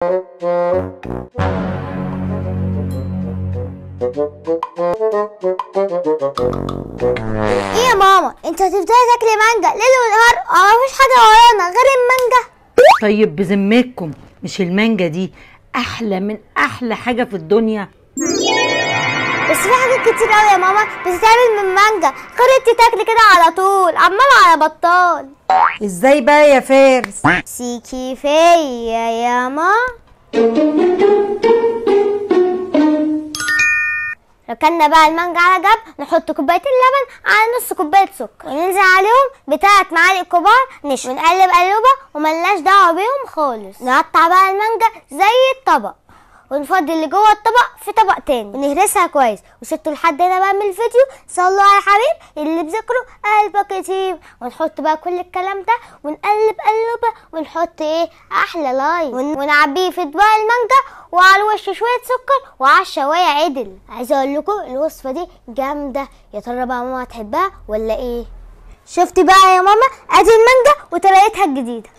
ايه يا ماما، انت هتفضلي تاكلي مانجا ليل ونهار ومفيش حاجة ورانا غير المانجا؟ طيب بذمتكم مش المانجا دي احلى من احلى حاجة في الدنيا؟ بس في حاجات كتير قوي يا ماما بتتعمل من مانجا، غير انت تاكلي كده على طول عمال على بطال. ازاي بقى يا فارس؟ سيكي فيا يا ماما. ركنا بقى المانجا على جنب، نحط كوبايتين لبن على نص كوباية سكر وننزل عليهم ب3 معالق كبار نشا ونقلب قلوبه وملناش دعوه بيهم خالص. نقطع بقى المانجا زي الطبق ونفضي اللي جوه الطبق في طبق تاني ونهرسها كويس. وشفتوا لحد هنا بقى من الفيديو، صلوا على الحبيب اللي بذكره قلبك يطيب. ونحط بقى كل الكلام ده ونقلب قلوبه ونحط ايه احلى like ونعبيه في اطباق المانجا وعلى الوش شوية سكر وعلى الشوايه عدل. عايزه اقول لكم الوصفة دي جامدة، يا ترى بقى ماما هتحبها ولا ايه؟ شفتي بقى يا ماما، ادي المانجا وطريقتها الجديدة.